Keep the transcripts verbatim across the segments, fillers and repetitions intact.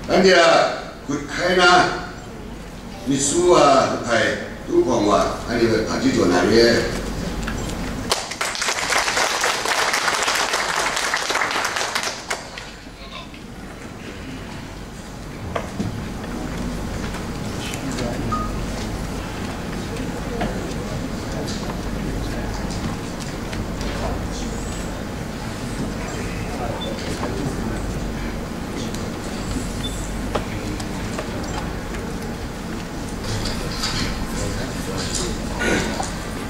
Anhte a hkut hkai na, myit su wa, hpai tu hpawng wa, anhte hpe hpaji jaw na re.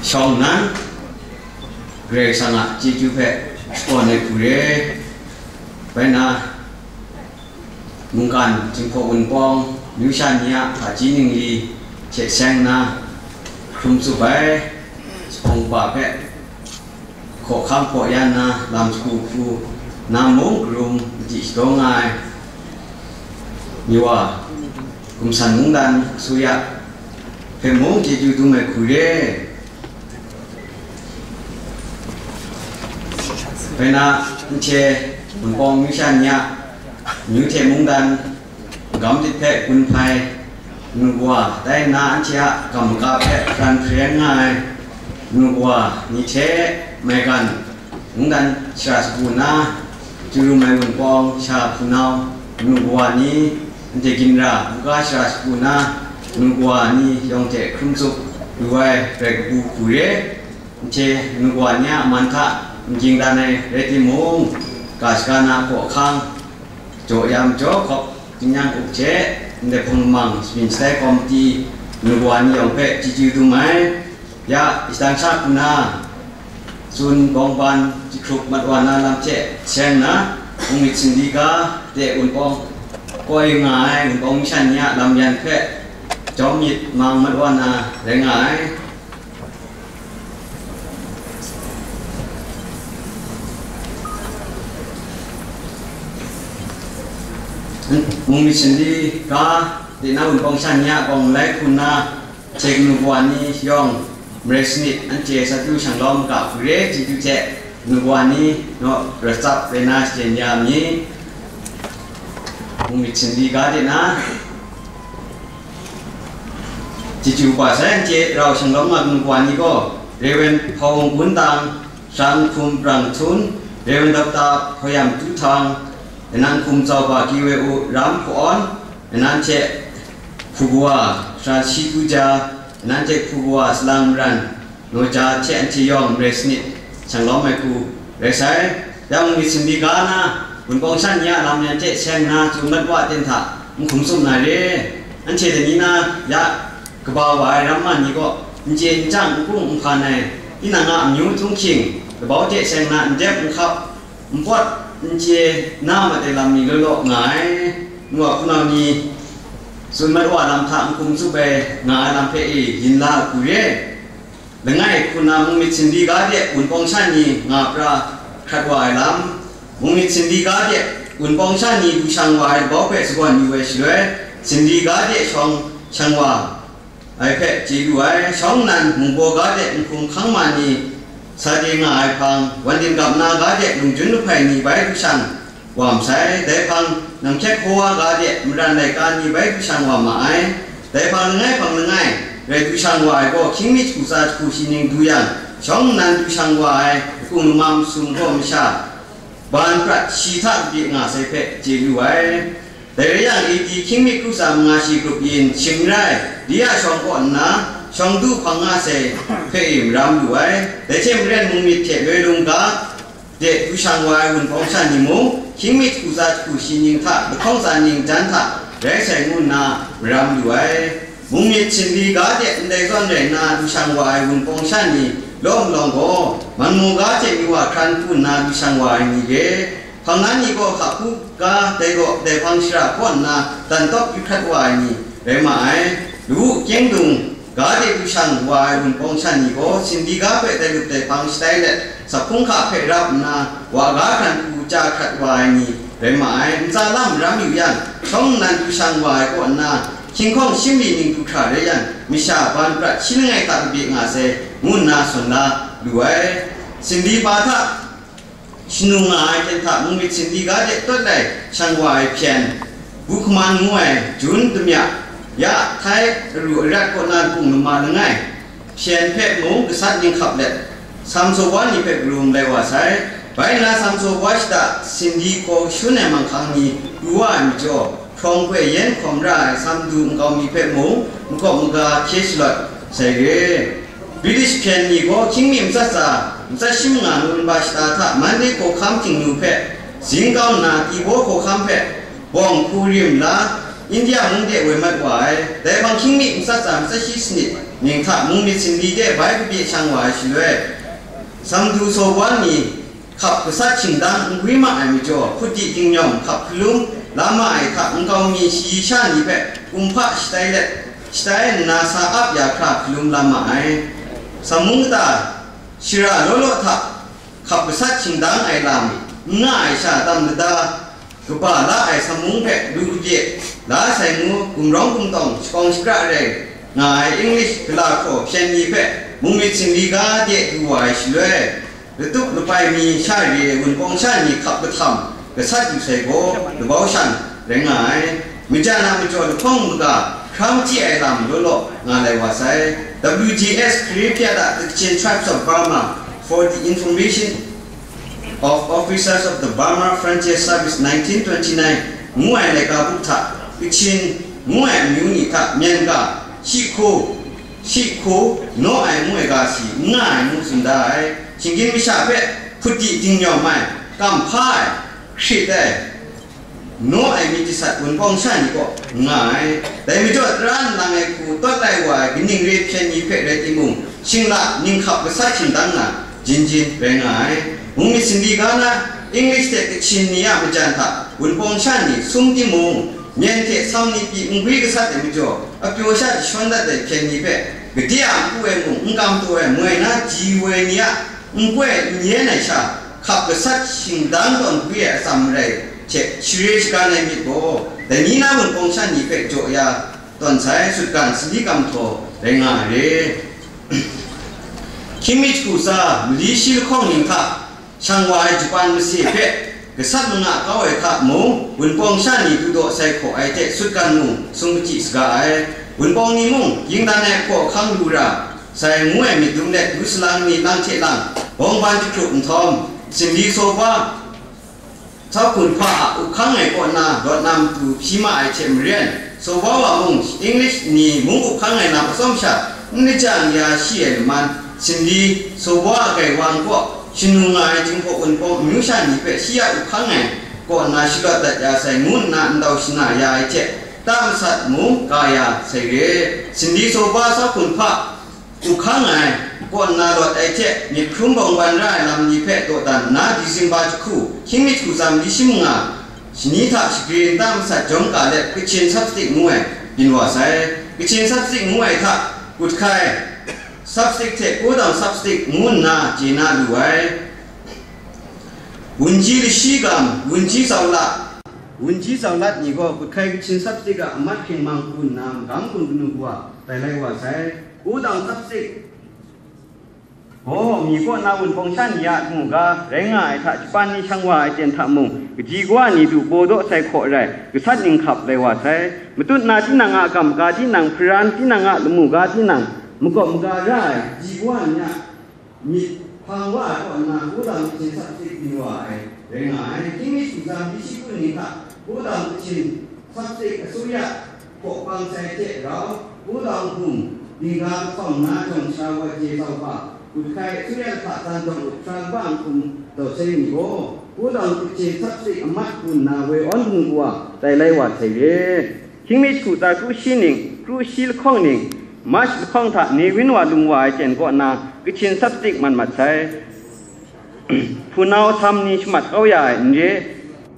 Shawng nnan, Karai Kasang a chyeju hpe shakawn ai hku re. Bai na, mungkan, Jinghpaw Wunpawng, myu sha ni a hpaji ningli hte seng nna, hkrum tsup ai, Jahpawng Kaba hpe hkaw hkam hkaw ya nna, lam shagu hku na mung karum madi shadaw nga ai, Myawa, Gumsan Mungdan Asuya hpe mung chyeju dum ai hku re. Bai na, anhte Wunpawng myu sha ni a myu hte mungdan, gamlit hpe gun hpai, ngu wa, dai nna anhte a gam maga hpe hkran hkaren nga ai, ngu wa, ni hte maigan, mungdan shara shagu na, chyu rum ai Wunpawng sha hpunau, ngu wa ni, anhte ginra, buga shara shagu na, ngu wa ni yawng hte hkrum tsup lu ai rai kabu hku re. Nhte nukwa ni a man hta n ging dan ai rai timung, ga shaga na hkaw ahkang, jaw ya majaw hkawp, tingnyang up hte, ndai hpung lamang shabyin shatai kawmti nukwa ni yawng hpe chyeju dum ai. Ya, shadang sha hku na, tsun bawng ban jahkrup mat wa na lam hte seng nna, mung myit sindi ga de Wunpawng koi nga ai Wunpawng myu sha ni a lam yan hpe jawm myit mang mat wa na rai nga ai. Mung myit sindi ga de na Wunpawng sha ni a gawng lai hku nna, hte kanu kawa ni yawng marai sanit, anhte sa du shang lawm ga hku re chyeju hte kanu kawa ni naw ratsap rai na shaden ya mi. Mung myit sindi ga de na, chyeju kaba sai anhte rau shang lawm nga kanu kawa ni gaw, Reverend Hpawng Gun Tang, Shang Hkum Brang Htun, Reverend Doctor Hpoyam Tu Htang, Nang Hkum Tsau Ba Kiwe U Ram Hku Awn, nanhte hku kawa Shara Shi Tu Ja, nanhte hku kawa Salang Maran, Naw Ja hte anhte yawng marai sanit, shang lawm ai hku rai sai. Yang mung myit sindi ga na, Wunpawng sha ni a lam yan hte seng nna tsun mat wa ten hta n hkum tsup na re. Anhte dai ni na ya kaba wa ai ramma ni gaw, n chye n chyang, n kung n hpan ai, tinang a amyu htunghking, labau hte seng nna n dep n hkap, n pawt n chye na mat ai lam ni law law nga ai. Nwa hpunau ni tsun mat wa lam hta n hkum tsup ai nga ai lam hpe e yin la ai hku re. Langai hku na mung myit sindi ga de Wunpawng sha ni nga pra hkrat wa ai lam, mung myit sindi ga de Wunpawng sha ni du shang wa ai labau hpe sagawn yu ai shaloi, sindi ga de shawng shang wa ai hpe chye lu ai. Shawng nnan mungbaw ga de nhkum hkang ma ni sa de nga ai hpang, wan din gap na ga de lunggyun lahpai ni bai du shang wa masai. Dai hpang, namhkyet hkawa ga de maran laika ni bai du shang wa ma ai. Dai hpang langai hpang langai rai du shang wa ai gaw, hkying mi jahku tsa jahku shi ning du yang, shawng nnan du shang wa ai hkung lamam sum gaw masha ban prat shi hta kabye nga sai hpe chye lu ai. Dai rai yang, A D hkying mi kru tsa manga shi grup yin shing n rai, li a shawng kaw nna, shawng du hpang nga sai hpe e maram lu ai. Dai hte maren, mung myit hte loi lung ga de du shang wa ai Wunpawng sha ni mung, hkying mi jahku tsa jahku shi ning hta, lahkawng tsa ning jan hta rai sai ngu nna maram lu ai. Mung myit sindi ga de ndai zawn rai nna du shang wa ai Wunpawng sha ni law malawng gaw, man mu ga hte myu wa hkran hku nna du shang wa ai ni re. Hpang na ni gaw hka hku ga dai gaw dai hpang shara kaw nna dan tawp yu hkrat wa ai ni rai ma ai. Lu u, kyeng dung ga de du shang wa ai Wunpawng sha ni gaw, sindi ga hpe dai lup dai hpang shatai let, saphung hka hpe rap nna, wa ga hkran hku chya hkrat wa ai ni rai ma ai. Ntsa lam ram yu yang, shawng nnan du shang wa ai kaw nna, hkying hkawng shim li ning du hkra rai yang, masha ban prat shi langai hta kabye nga sai, ngu nna sawn la lu ai. Sindi pa hta shanu nga ai hten hta mung myit sindi ga de tawt lai shang wa ai hpyen, Bukhman ngu ai Jun damya ya Thai aru arat kaw na pung lama langai, Shen hpe mung gasat ninghkap let, Samsowa ni hpe garum lai wa sai. Bai nna Samsowa shata sindi kaw kashun ai manghkang ni pru wa ai majaw, hprawng hkoi yen hkawm ra ai Samdu nkau mi hpe mung makawp maga hkye shalawt sai re. British hpyen ni gaw hkying mi matsat tsa, matsat shi manga November shata hta Mandalay hkawhkam htingnu hpe zing kau nna, Tibaw hkawhkam hpe bawng hku rim la, India mung de woi mat wa ai. Dai hpang hkying mi matsat tsa, matsat shi sanit ning hta mung myit singli de bai kabye shang wa ai shaloi, Samdu Sowan ni hkap gasat shingdang n gwi ma ai majaw, hput di dingnyawm hkap hkalum la ma ai hta nkau mi shayi sha ni hpe kumhpa shatai let, shatai nna sa ap ya hkra hkalum la ma ai. Samung kata shara law law hta hkap gasat shingdang ai lam n nga ai sha tam lada, kaba la ai samung hpe lu kabye la sai ngu, gumrawng gumtawng shakawng shakra rai nga ai English gala hkraw hpyen ni hpe mung myit singli ga de du wa ai shaloi, latup lapai mi sha re ai wunpawng sha ni hkap kahtam gasat yu sai gaw, labau shan rai nga ai. Majan a majaw lahkawng maga hkram chye ai lam law law nga lai wa sai. W G S Kare Pyat a The Kachin Tribes of Burma for the Information of Officers of the Burma Frontier Service nineteen twenty-nine ngu ai laika buk hta Kachin ngu ai amyu ni hta myen ga, shi hku, shi hku, naw ai ngu ai ga si n nga ai ngu tsun da ai. Shinggyim masha hpe hput di dingnyawm ai, kam hpa ai, hkrit ai, naw ai myit jasat wunpawng sha ni kaw n nga ai. Dai majaw, tara nlang ai hku tawt lai wa ai kaning re hpyen ni hpe rai timung, shingla ninghkap gasat shingdang na, jin jin rai nga ai. Mung myit singli ga na, English hte Kachin ni a majan hta wunpawng sha ni sum timung, myen hte sam ni pyi n gwi gasat ai majaw, apyaw sha jashawn dat ai hpyen ni hpe, gade a npu ai mung n kam taw ai moi na ji woi ni a, n koi n yen ai sha, hkap gasat shingdang tawn gwi ai atsam marai hte share shagan ai myit gaw, dai ni na wunpawng sha ni hpe jaw ya tawn sai, sutgan sali kam htaw rai nga ai re. Hkying mi hku tsa, mali shi lahkawng ning hta shang wa ai Japan mase hpe gasat manga kau ai hta mung, wunpawng sha ni dudaw sai hkaw ai hte sutgan mung sung kachyi saga ai. Wunpawng ni mung yingdan ai hkaw ahkang lu ra sai ngu ai myit dum let, du salang ni lang hte lang bawng ban jahkrup nhtawm, singli Sowa, Sau hkun hpa a up hkang ai kaw na lawt na matu hpyi ma ai hte maren, Sowa wa mung English ni mung up hkang ai lam atsawm sha n lajang ya shi ai laman, singli Sowa a gaiwang kaw shanu nga ai Jinghpaw Wunpawng amyu sha ni hpe shi a up hkang ai kaw na shalawt dat ya sai ngu nna ndau shana ya ai hte, ta masat mung ka ya sai re. Singli Sowa sau hkun hpa up hkang ai, kaw nna lawt ai hte myit hkrum bawng ban ra ai lam ni hpe dawdan nna, Disemba jahku, hkying mi jahku tsa mali shi manga, shani hta shagrin ta masat jawm ka let, Kachin Sapstik ngu ai byin wa sai. Kachin Sapstik ngu ai hta kut hkai Sapstik hte Kudang Sapstik ngu nna chye na lu ai. Wunji lashi gam, wunji zau la, wunji zau lat ni gaw kut hkai Kachin Sapstik a amat hkying mang hku nna magam gun kanu wa tai lai wa sai. Kudang Sapstik gaw mi kaw na wunpawng sha ni a hkrimu ga rai nga ai hta, Japan ni shang wa ai ten hta mung, kaji kawa ni du baw daw sai hkaw rai, gasat ninghkap lai wa sai. Matut na tinang a kam ga tinang, hparan tinang a lamu ga tinang, makawp maga ra ai kaji kawa ni a myit hpang wa ai kaw nna, Kudang Kachin Sapstik byin wa ai rai nga ai. Hkying mi jahku tsa mali shi kun ni hta, Kudang Kachin Sapstik asurya hkaw pang sai hte rau, Kudang hkum, dinga kahtawng na jawng sha wa je zau hpa, kut hkai asurya hta tsan jawng up hkra kaba hkum tau sai ni gaw, Kudang Kachin Sapstik amat hku nna woi awn hpung wa tai lai wa sai re. Hkying mi jahku tsa kru shi ning, kru shi lahkawng ning, March lahkawng hta Newin wa lung wa ai ten kaw na Kachin Sapstik mat mat sai. Hpunau sam ni shamat kau ya ai n re,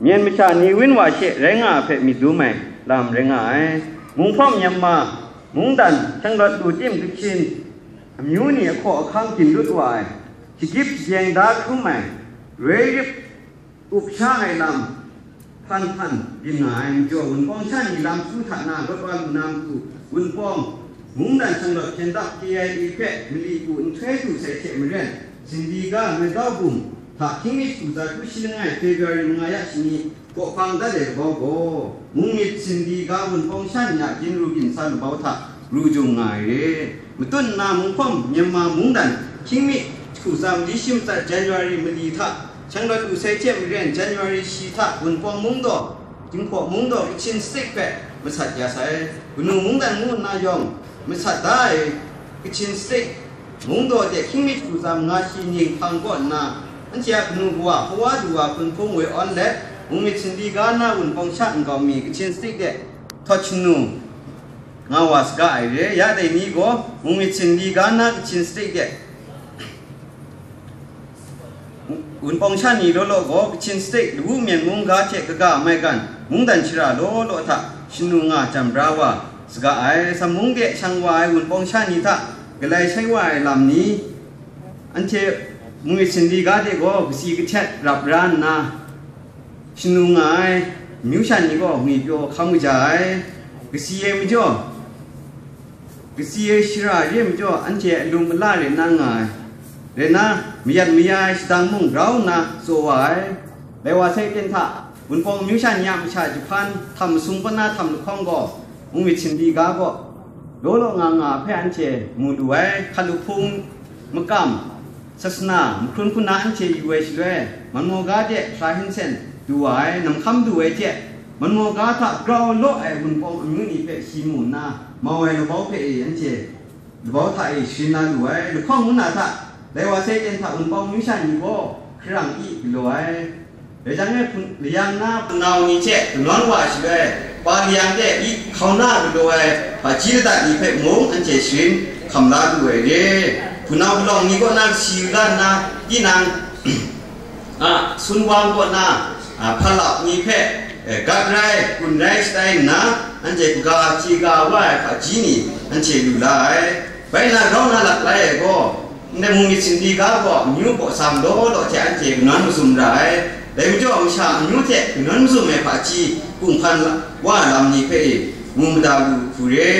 Myen masha Newin wa she rai nga ai hpe myit dum ai lam rai nga ai. Mung hpawm Myanmar, mungdan shanglawt lu tim Kachin amyu ni ahkaw ahkang ginlut wa ai, shagip shageng da hkrum ai, roi rip up sha ai lam hpan hpan byin nga ai majaw, Wunpawng sha ni lam su hta na lawt wa lu na matu, Wunpawng, mungdan shanglawt hpyen dap K I A hpe mali ku nhtoi du sai hte maren, Singdi ga Loi Kau Bum hta hkying mi jahku tsa kru shi langai February manga ya shani Hkawhkang dat ai labau gaw, mung myit sindi ga Wunpawng sha ni a ginru ginsa labau hta ru jung nga ai re. Matut nna Munghpawm Myanmar mungdan hkying mi jahku tsam li shi matsat January mali hta, Shanglawt Lusai hte maren January shi hta Wunpawng mung daw, Jinghpaw mung daw Kachin State hpe masat ya sai. Kanu mungdan ngu nna yawng masat da ai Kachin State mung daw de hkying mi jahku tsam nga shi ning hpang kaw nna, anhte a kanu kawa, hpawa du wa hpun hpung woi awn let, mung myit sindi ga na Wunpawng sha nkau mi Kachin State de htawt shanu nga wa saga ai re. Ya dai ni gaw, mung myit sindi ga na Kachin State de Wunpawng sha ni law law gaw, Kachin State lawu myen mung ga hte kaga maigan mungdan shara law law hta shanu nga jam bra wa saga ai. Samung de shang wa ai Wunpawng sha ni hta galai shai wa ai lam ni, anhte mung myit sindi ga de gaw kasi kahtet rap ra nna, shanu nga ai, amyu sha ni gaw ngwipyaw hkam kaja ai. Kasi ai majaw, kasi ai shara re ai majaw, anhte alum ala rai na nga ai, rai nna, mayat maya ai shadang mung grau nna tsaw wa ai. Dai wa sai ten hta, Wunpawng amyu sha ni a masha jahpan htam masum kaw na htam lahkawng gaw, mung myit sindi ga gaw, law law nga nga hpe anhte mu lu ai. Hkalup hpung makam, sasana, mahkrun hku na anhte yu ai shaloi, Manmaw ga de Hkra Hinsen du wa ai, Namhkam du ai hte, Manmaw ga hta grau law ai Wunpawng amyu ni hpe shi mu nna, mau ai labau hpe e anhte labau hta e sharin na lu ai. Lahkawng ngu na hta, dai wa sai ten hta Wunpawng amyu sha ni gaw hkarang i galaw ai. Rai jang e, hpun-, layang na hpunau ni hte kanawn wa shaloi, pa layang de i hkau na galaw ai hpaji ladat ni hpe mung anhte sharin hkam la lu ai re. Hpunau palawng ni kaw na kasi la nna, tinang a, sunwang kaw na, a, hpalap ni hpe, e, gat rai, kun rai shatai nna, anhte hpaga hti ga wa ai hpaji ni anhte lu la ai. Bai nna, grau na laklai ai gaw, ndai mung myit sindi ga gaw amyu baw sam law law hte anhte kanawn mazum ra ai. Dai majaw, masha amyu hte kanawn mazum ai hpaji kunghpan la-, wa ai lam ni hpe e mu mada lu hku re.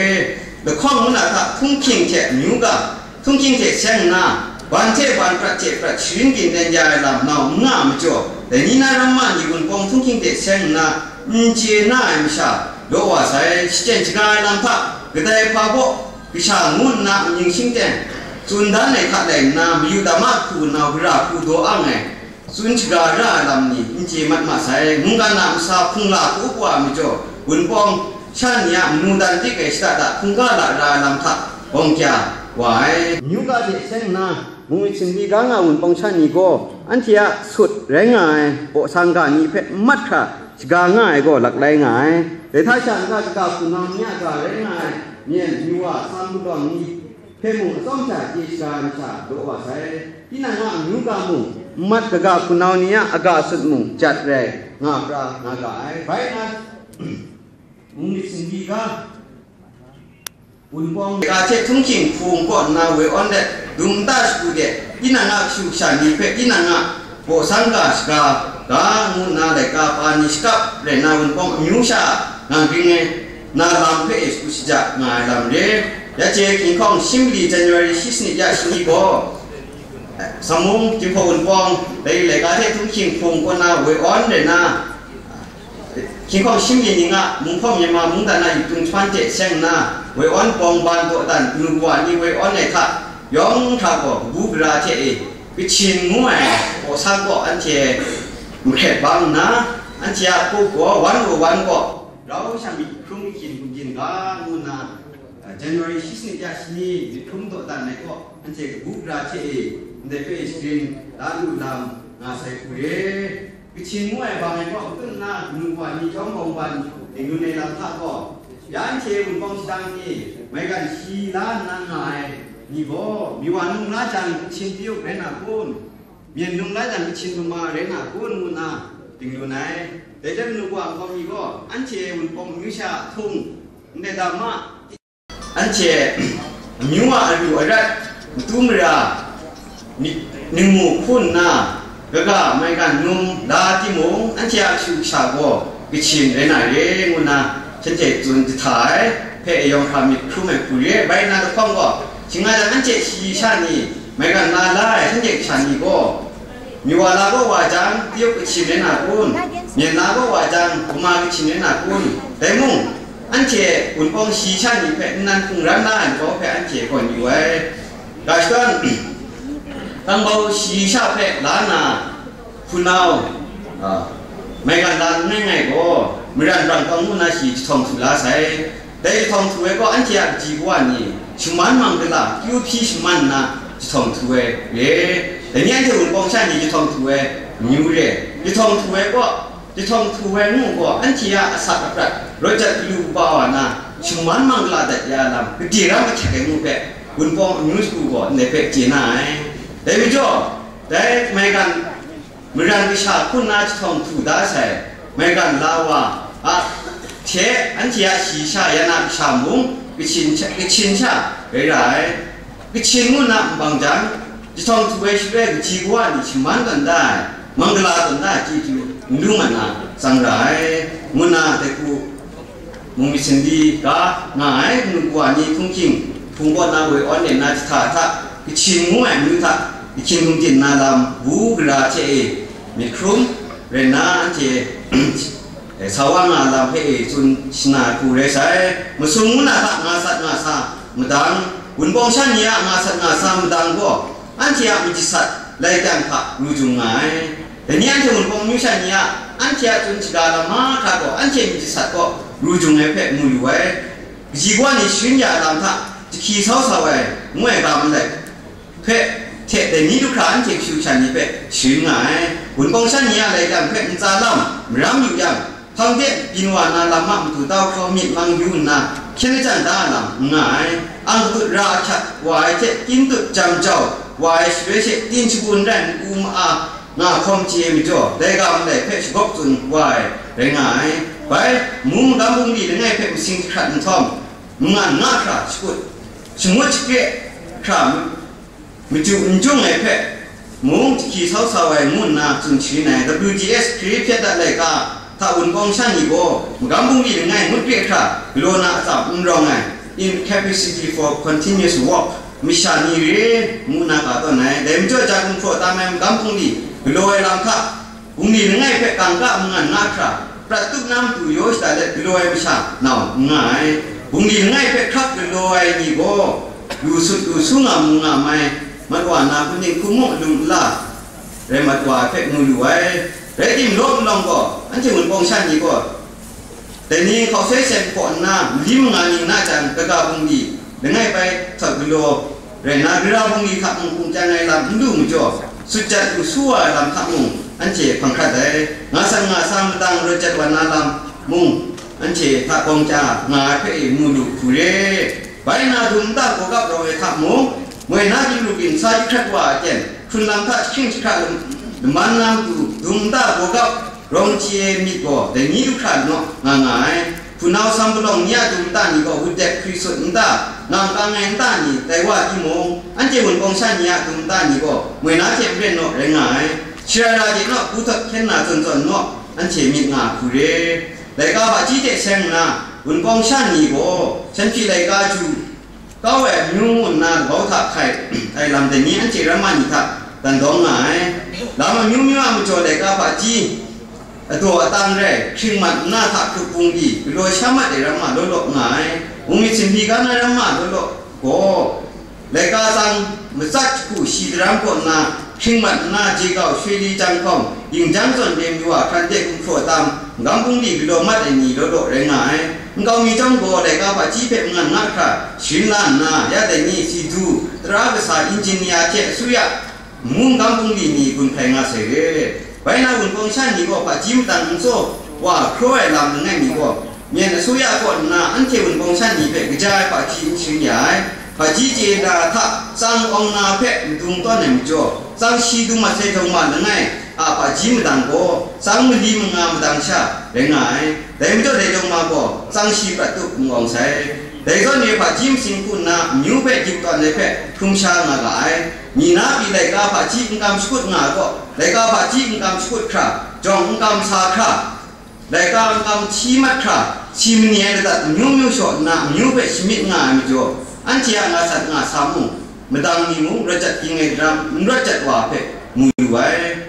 Lahkawng ngu na hta, htunghking hte amyu ga, htunghking hte seng nna, ban hte ban prat hte prat sharin gindan ya ai lam nau n nga ai majaw, dai ni na ramma ni Wunpawng htunghking hte seng nna n chye na ai masha law wa sai. Shachyen shaga ai lam hta kadai hpa baw kasha ngu nna amying shingteng tsun dan ai hta lai nna, mayu dama hku nau gara hku daw ang ai, tsun shaga ra ai lam ni n chye mat ma sai. Mungkan a masa hpung la hku wa ai majaw, Wunpawng sha ni a manu dan dik ai shada da hkungga lara ai lam hta bawng kya wa ai. Amyu ga de seng nna, mung myit sindi ga nga Wunpawng sha ni gaw, anhte a sut rai nga ai baw sangga ni hpe n mat hkra shaga nga ai gaw laklai nga ai. Dai hta sha n-ga, kaga hpunau ni a ga rai nga ai myen, myu wa, sam palawng ni hpe mung atsawm hta chye shaga ai masha law wa sai. Tinang a amyu ga mung n mat, kaga hpunau ni a aga sut mung jat rai nga pra nga ga ai. Bai nna, mung myit sindi ga, Wunpawng ga hte htunghking hpung kaw nna woi awn let, dum nta shagu de, tinang a kashu kasha ni hpe tinang a baw sangga shaga ga ngu nna laika pa ni shakap rai nna, Wunpawng amyu sha nga ging ai na lam hpe e shagu shaja nga ai lam re. Ya hte hkinghkawng shi mali January shi sanit ya shani gaw, Samung Jinghpaw Wunpawng dai laika hte htunghking hpung kaw na woi awn rai nna, hkinghkawng shi mali ning a Munghpawm Myanmar mungdan a yu tung jahpan hte seng nna, woi awn bawng ban dawdan, kanu kawa ni woi awn ai hta yawng hta gaw kabu gara hte e, Kachin ngu ai awsa kaw anhte mahkret bang nna, anhte a hku gaw wan gaw wan gaw, rau sha myit hkrum ahkyin hkum byin ga ngu nna, January shi sanit ya shani myit hkrum dawdan ai kaw, anhte kabu gara hte e ndai hpe sharin la lu lam nga sai hku re. Kachin ngu ai bang ai kaw, matut nna kanu kawa ni chyawm bawng ban dingdun ai lam hta gaw, ya anhte Wunpawng shadang ni maigan shi la nna nga ai ni gaw, Miwa nung la jang Kachin Tayuk rai na kun? Myen nung la jang Kachin Mama rai na kun? Ngu nna dingdun ai. Dai hte kanu kawa nkau mi gaw, anhte Wunpawng amyu sha htung ndai dama, anhte amyu a aru arat, matu mara, myit, ningmu hku nna, kaga maigan num la timung, anhte a kashu kasha gaw Kachin rai na re, ngu nna shanhte tsun jahta ai hpe yawng hkra myit hkrum ai hku re ai. Bai nna lahkawng gaw, shing nga jang anhte shayi sha ni, maigan na la ai shanhte kasha ni gaw, Myawa la gaw wa jang, tayuk kachyin rai na kun? Myen la gaw wa jang, buma kachyin rai na kun? Dai mung, anhte Wunpawng shayi sha ni hpe nnan hkungran la ai lagaw hpe anhte gawn yu ai. Ga shadawn, tangbau shayi sha hpe la nna, hpunau, a, maigan la n rai ngai gaw, maran brang kawng ngu nna shi jahtawng htu la sai. Dai jahtawng htu ai gaw, anhte a kaji kawa ni shaman mang gala, kyu hpyi shaman nna jahtawng htu ai re. Dai ni anhte Wunpawng sha ni jahtawng htu ai amyu re. Jahtawng htu ai gaw, jahtawng htu ai ngu gaw, anhte a asak aprat, rawt jat galu kaba wa na, shaman mang gala dat ya ai lam, gade ram ahkyak ai ngu hpe, Wunpawng amyu shagu gaw ndai hpe chye na ai. Dai majaw, dai maigan maran kasha hku nna jahtawng htu da sai, maigan la wa a hte, anhte a shayi sha yan a kasha mung kachyin sha, kachyin sha rai ra ai. Kachyin ngu nna n bang jang, jahtawng htu ai shaloi kaji kawa ni shaman tawn da ai, manggala tawn da ai chyeju n lu mat na tsang ra ai, ngu nna dai hku Mung myit sumri ga nga ai kanu kawa ni htunghking hpung kaw na woi awn len na jahta hta, kachyin ngu ai amyu hta, ahkying hkungdin na lam bu gara hte e myit hkrum rai nna, anhte sa wa nga lam hpe e tsun shana ai hku rai sai. Masum ngu na hta nga sat nga sa madang, Wunpawng sha ni a nga sat nga sa madang gaw, anhte a myit jasat lai kyang hta ru jung nga ai. Dai ni anhte Wunpawng amyu sha ni a, anhte a tsun shaga lam mahkra gaw, anhte myit jasat gaw ru jung ai hpe mu yu ai. Kaji kawa ni sharin ya ai lam hta, jahki sau sau ai, ngu ai ga malai hpe, hte dai ni du hkra anhte kashu kasha ni hpe sharin nga ai. Wunpawng sha ni a lai kyang hpe ntsa lam maram yu yang, hpang de byin wa na lam a matu tau hkraw myit mang yu nna, hkyen lajang da ai lam n nga ai. Ang katut ra ahkyak wa ai hte, kyin tut jam jau wa ai shaloi she, tin shagun rai n-u ma-a nga hkawm chye ai majaw, dai ga malai hpe shagawp tsun wa ai rai nga ai. Bai, mung magam bungli langai hpe masing jahkrat nhtawm, mangan nga hkra shakut, shangut shakre hkra, machyu n jung ai hpe mung jahki sau sau ai ngu nna tsun sharin ai. W G S hkri hpyet dat laika hta Wunpawng sha ni gaw magam bungli langai ngut re hkra galaw na atsam n rawng ai, incapacity for continuous work, masha ni re ngu nna ka tawn ai. Dai majaw, ja gumhpraw tam ai magam bungli galaw ai lam hta, bungli langai hpe kangka mangan nga hkra, prat tup na matu yaw shada let galaw ai masha nau n nga ai. Bungli langai hpe hkrak galaw ai ni gaw, lu sut lu su nga mu nga mai, mat wa na hpung hku mung alum ala rai mat wa ai hpe mu lu ai. Rai timung, law palawng gaw, anhte Wunpawng sha ni gaw, dai ni hkau sai seng hpaw nna, mali manga ning na jang, kaga bungli langai bai htawt galaw rai nna, gara bungli hta mung hpung chyang ai lam n lu majaw, sut jat lu su wa ai lam hta mung anhte hpang hkrat ai. Nga san nga sa madang rawt jat wa na lam mung anhte hta gawng chya nga ai hpe e mu lu hku re. Bai na, dum nta gawgap rawng ai hta mung, moi na ginru ginsa jahkrat wa ai ten, hkrun lam hta jahkying jahkra laman na matu, dum nta gawgap rawng chye ai myit gaw, dai ni du hkra naw nga nga ai. Hpunau sam palawng ni a dum nta ni gaw, wut dek hkri sut nta, ngam kang ai nta ni tai wa timung, anhte Wunpawng sha ni a dum nta ni gaw, moi na hte maren naw rai nga ai. Shara ra de naw, hku hkawt hkyen na zawn zawn naw, anhte myit nga hku re. Laika hpaji hte seng nna, Wunpawng sha ni gaw, shanhpyi laika ju kau ai amyu ngu nna labau hta hkai ai lam dai ni anhte ramma ni hta dan dawng nga ai. Lam amyu myu a majaw laika hpaji, adaw atang rai, hkring mat nna hta hkrup bungli, galaw sha mat ai ramma law law nga ai. Mung myit sumri ga na ramma law law gaw, laika tsang matsat hku shi daram kaw nna, hkring mat nna, je kau shoi li jang hkawm, ginjang zawn re myu wa hkran de gumhpraw tam, magam bungli galaw mat ai ni law law rai nga ai. Nkau mi chyawm gaw, laika hpaji hpe mangan nga hkra sharin la nna, ya dai ni, si du, tara kasa, injinia hte asuya, mung magam bungli ni gun hkai nga sai re. Bai na, Wunpawng sha ni gaw hpaji madang n tsaw wa hkraw ai lam langai mi gaw, myen asuya kaw nna anhte Wunpawng sha ni hpe kaja ai hpaji n sharin ya ai. Hpaji chye na hta tsang awng na hpe madung tawn ai majaw, tsang shi dung mat sai jawng ma langai a hpaji madang gaw, tsang mali manga madang sha rai nga ai. Dai majaw dai jawng ma gaw, tsang shi prat tup n awng sai. Dai zawn e hpaji masing hku nna amyu hpe dik tawn ai hpe hkrum sha nga ga ai. Myi na pyi laika hpaji n kam shakut nga ai gaw, laika hpaji n kam shakut hkra, jawng n kam sa hkra, laika n kam hti mat hkra, si mani ai ladat amyu myu shaw nna amyu hpe shamyit nga ai majaw, anhte a nga sat nga sa mung, madang ni mung rawt jat ging ai daram n rawt jat wa hpe mu yu ai.